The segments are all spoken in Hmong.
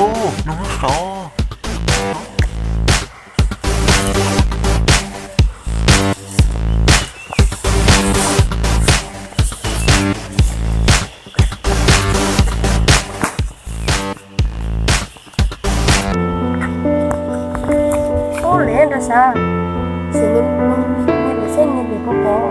Ub, no sov. Ub, lawv nrog sav, sim nws nws nws xwb nws pom pom.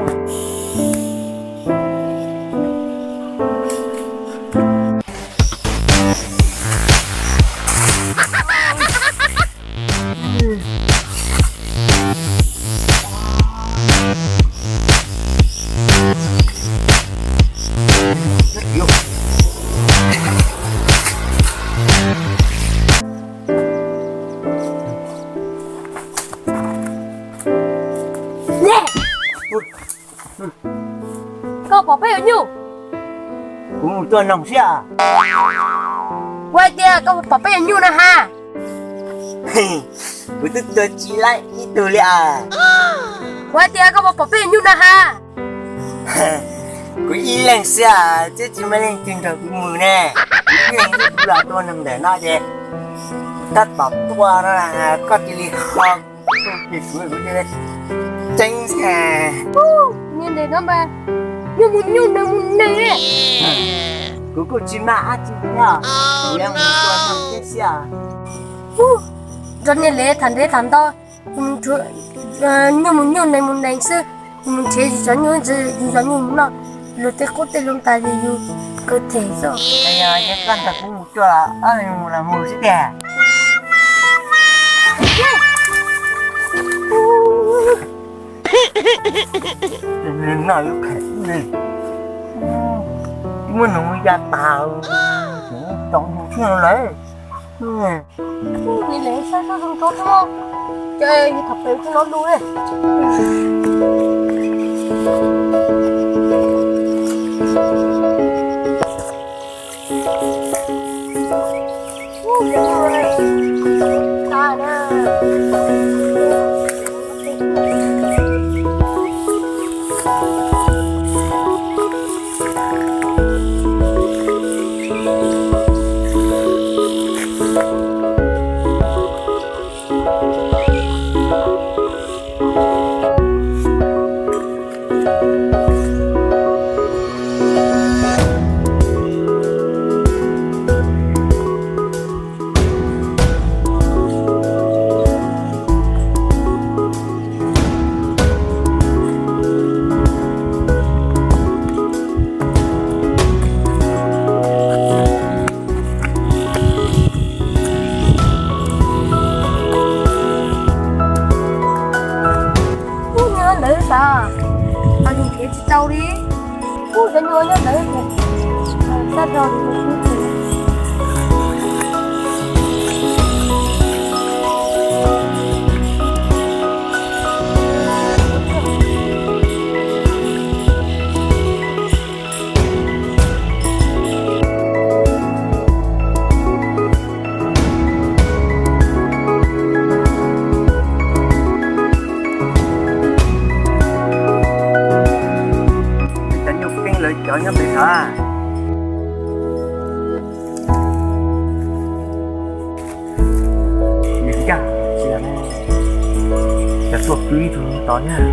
Koj pom peb ua nyuj? Kuv mus tua noog xwb. Kuv hais tias koj pom peb ua nyuj na ha. Kuv twb tua tsis laib ib tug li as. Kuv hais tias koj pom peb ua nyuj na ha. Kuv ib leeg xwb as, twb tsis muaj leej twg nrog kuv mus ne. Kuv ib leeg xwb kuv los tua noog ntawm no ces tab tom tua no koj cia li ho kuv tus suav kuv cia li tseeb xwb. Niag ntawm no mas nyuj mus nyuj neeg mus neeg. Kuv kuj tsis mag dab tsi thiab, kuv mus tua noog thiab xwb. Nrog niag lawv tham ntev tham ntau, nyuj mus nyuj neeg mus neeg xwb, mus nrhiav yus cov nyuj, yus cov nyuj mus noj, luag tej qub tej loo tas li yus kaw them xwb. Yog koj nrog kuv mus tua ob leeg mus los mus xwb tiag. Noj lub khaim li, muab noog ya tas, tau mus thiab lawm. Nim lem saib sab zoo rau xwb, ces yus tham pem rau no du ne. Ub, nyob ntawd tas, ho yus nrhiav tsis tau li. Ub, cov nyuj nyob ntawd, sab rau. Cov nyuj pheej lawv cov nyob pem tod. Cov tuaj pw ib tug tod thiab.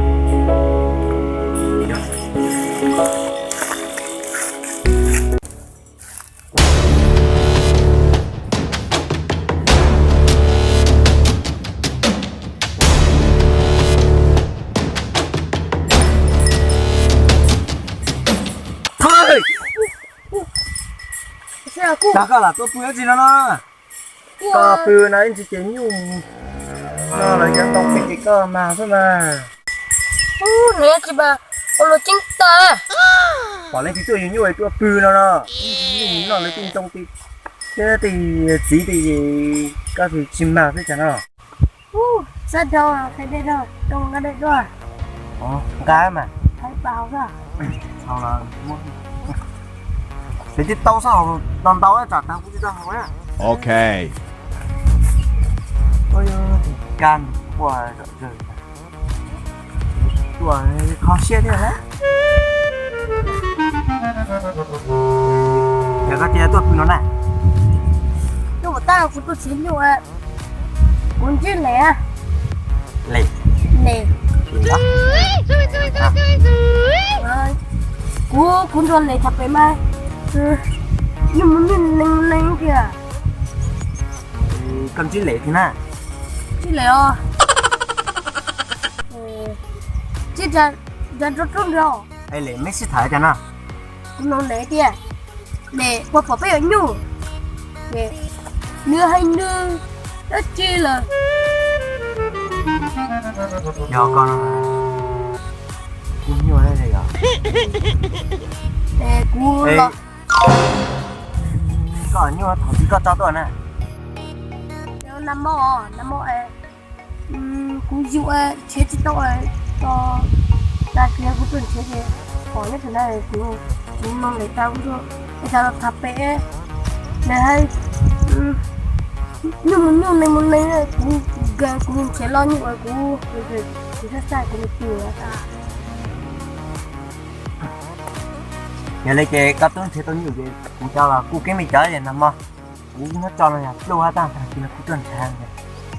Koj lam tuaj pw dab tsi no no? Koj pw no ib ntsis ces nyuj no lawv cov ntoo pem ces koj mag xwb mas. Nws tsis mas ua luag ceeb tag. Pom leej twg tuaj yug nyuj tuaj pw no no. Nyuj noj lawv tej ntoo tej txiv tej, koj tsis mag xwb cas no. Xab dhau, qhia dej dhau, too nqa dej tuaj. Nqa mas. Lawv twb tau xab hauv no ntau tsam tag kuv tsis tau haus na. Ok. Kab quaj zom zaws, tuaj kho siab thiab na. Yog koj tias tuaj pw no na. Nyuj mus tag kuv tuaj tsev nyuj, kuv ntsib Les. Les. Les. Kuv, kuv nrog Les tham pem mas nyuj mus nyuj lees lees tiag. Koj ntsib Les thiab na? Ntsib Les os. Ntsib nra nrog roob nrog. Es Les, meb sib tham cas no? Kuv nug Les tias, Les puas pom peb yuav nyuj? Nws hais nws dab tsi lawm. Yog koj no, kuv nyuaj li yog. Kuv los. Koj nyuaj thaum twg koj tso tuaj na? Nag hmo, nag hmo kuv yug nrhiav tsis tau, tso tag kis kuv tuaj nrhiav ces pom nyob thaum ntawd kuv, kuv mloog lawv tau, kuv tuaj es thaum los tham pem, lawv hais nyuj mus nyuj lees mus lees, kuv nkees kuv nrhiav los nyuj uas kuv, kuv xav xav kuv mus pw. Yog li ces koj twb nrhiav tau nyuj ces kuv cov los kuj keeb li cov es nag hmo kuv muab tso no yog pluj hab tag tag kis no kuv tuaj nrhiav,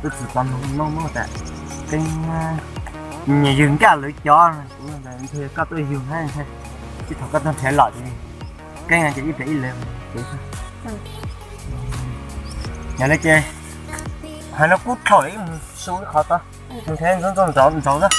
tuaj txog txog no no tas keeb, nyias yug nkaj lawv cov, kuv nrhiav koj tuaj yug hab, tsis thaum koj tuaj nrhiav los ces keeb no ces ib pliag ib leeg. Yog li ces hais no kuv dhau lawm, ib mus su ib qho tod, mus nrhiav ntxoov ntxoo nraud xwb.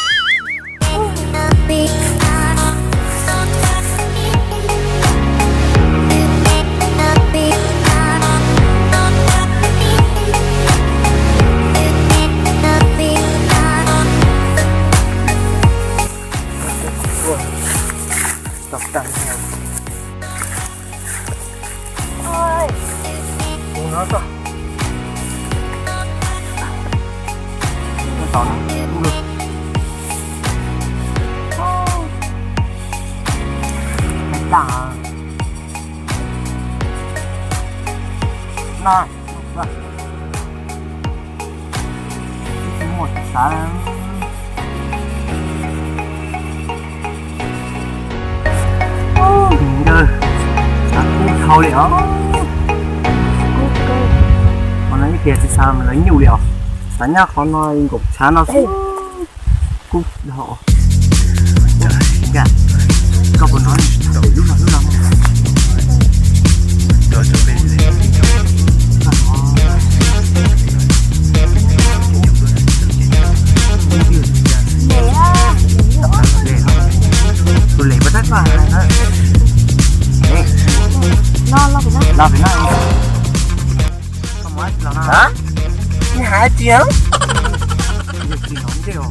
Kub dhau li os. Qhov no ib pliag tsis xav lawv nyuj li os. Xav nyob qhov no nkaum tshav no xwb. Kub dhau. Koj puas hnov lub no lub no? Tus Les puas tab koj hais na? Los pem no. Koj mus dab tsi los no? Neb hais dab tsi? Yog tsis hnov ntsej os.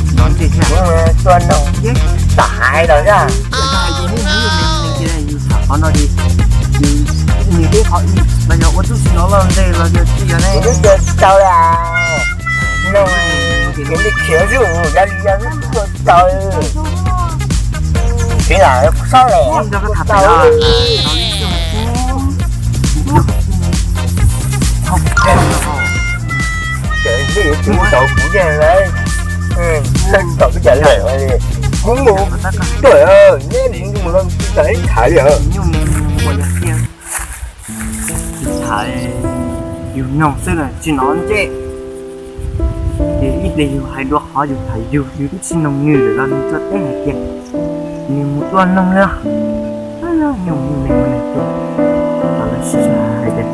Hnov ntsej thiab. Tuaj no, txawm hais los yog. Yus tham qhov no ces nws teb qhov ib los yog ua txuj si no los ntsej los yog tsis yog ne. Kuv twb tsis tau li. No, kuv li khiav zuj zus, yog li yog tsis tau. Kev lam xob lem tau. Ces neb yuav tsis tau kuv yeej lawm. Tau kuv cas lawm li. Kuv mus tuaj, neb nim mus los tsis tham li os. Tham yus noog xwb na tsis hnov ntsej. Ces ib pliag yus hais dua qhov yus tham yus, yus twb tsis noog nws lawm los nws tsuas teb hais tias nws mus tua noog li. Nyuj mus nyuj neeg mus neeg tuaj, los lawv sib sab hais tias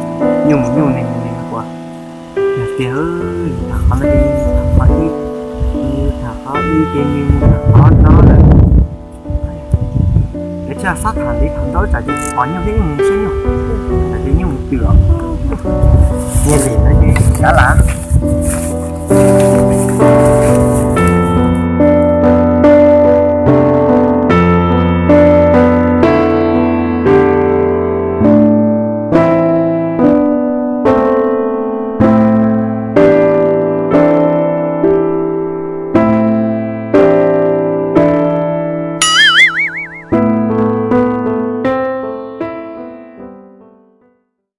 nyuj mus nyuj neeg mus neeg ua. Yog tias yus tham qhov no ces yus tham qhov ib, yus tham qhov ib ces nws mus tham qhov no lawm. Yog sab tham li tham ntau tsam ces pom nyuj thiab mus saib nyuj, tsam ces nyuj mus twm os. Nyias lim no ces kav lam.